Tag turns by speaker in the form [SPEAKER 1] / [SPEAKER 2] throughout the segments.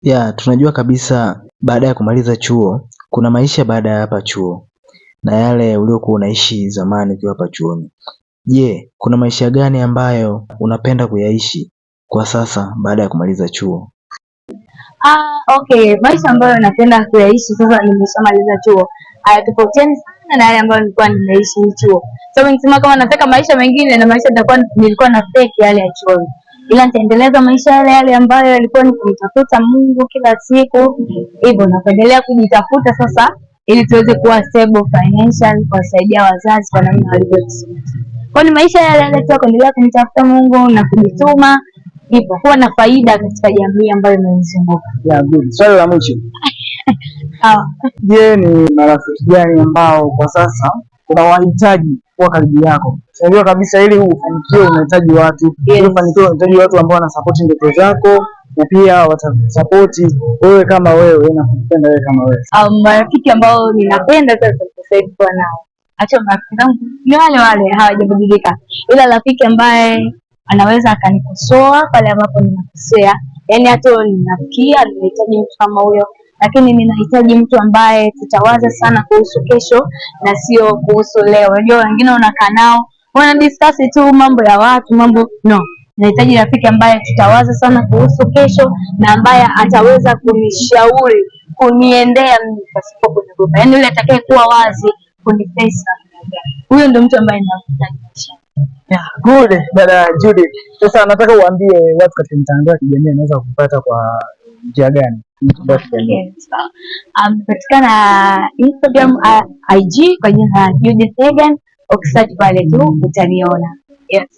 [SPEAKER 1] Ya, tunajua kabisa baada ya kumaliza chuo kuna maisha baada ya hapa chuo na yale uliokuwa unaishi zamani ukiwa hapa chuoni. Je, kuna maisha gani ambayo unapenda kuyaishi kwa sasa baada ya kumaliza chuo?
[SPEAKER 2] Ah, okay, maisha ambayo napenda kuyaishi sasa nimeshamaliza chuo hayatofautiani sana na yale ambayo nilikuwa nimeishi chuo. Sababu nikisema kama nataka maisha mengine na maisha nitakuwa nilikuwa na fake yale ya chuoni, ila nitaendeleza maisha yale yale ambayo yalikuwa ni kumtafuta Mungu kila siku hivyo, na kuendelea kujitafuta sasa, ili tuweze kuwa stable financial, kuwasaidia wazazi kwa namna walivyotusomesha. Kwa ni maisha yale yale tu, kuendelea kumtafuta Mungu na kujituma hivyo, kuwa na faida katika jamii ambayo imenizunguka.
[SPEAKER 3] Yeah, good. Swali la mwisho.
[SPEAKER 2] Sawa.
[SPEAKER 3] Je, ni marafiki gani ambao kwa sasa unawahitaji kuwa karibu yako? Unajua kabisa ili ufanikiwe unahitaji watu, ili ufanikiwe unahitaji watu ambao wanasapoti ndoto zako na pia watakusapoti wewe kama wewe na kukupenda wewe kama wewe.
[SPEAKER 2] Marafiki ambao ninapenda sasa hivi kuwa nao, acha marafiki zangu ni wale wale, hawajabadilika, ila rafiki ambaye anaweza akanikosoa pale ambapo ninakosea, yaani hata ninafikia, ninahitaji mtu kama huyo, lakini ninahitaji mtu ambaye tutawaza sana kuhusu kesho na sio kuhusu leo. Unajua wengine unakaa nao wana discuss tu mambo ya watu, mambo no. Nahitaji rafiki ambaye tutawaza sana kuhusu kesho na ambaye ataweza kunishauri, kuniendea mimi pasipo kuniogopa, yaani yule atakaye kuwa wazi kuniface na kuniambia. Huyo ndio mtu ambaye ninamhitaji maishani.
[SPEAKER 3] Yeah, good, dada Judith. Sasa nataka uambie watu katika mitandao ya kijamii wanaweza kukupata kwa njia gani? Mitandao ya kijamii.
[SPEAKER 2] Okay, sawa. Napatikana Instagram, IG kwa jina la Judith Egan. Ukisearch pale tu utaniona. Yes.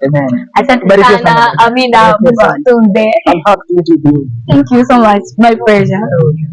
[SPEAKER 3] Amen.
[SPEAKER 2] Asante
[SPEAKER 3] Barikiwe
[SPEAKER 2] sana.
[SPEAKER 3] sana.
[SPEAKER 2] Amina.
[SPEAKER 3] Barikiwe
[SPEAKER 2] Mungu
[SPEAKER 3] sana.
[SPEAKER 2] awatunze.
[SPEAKER 3] I'm happy to meet you.
[SPEAKER 2] Thank you so much. My pleasure.
[SPEAKER 3] Okay.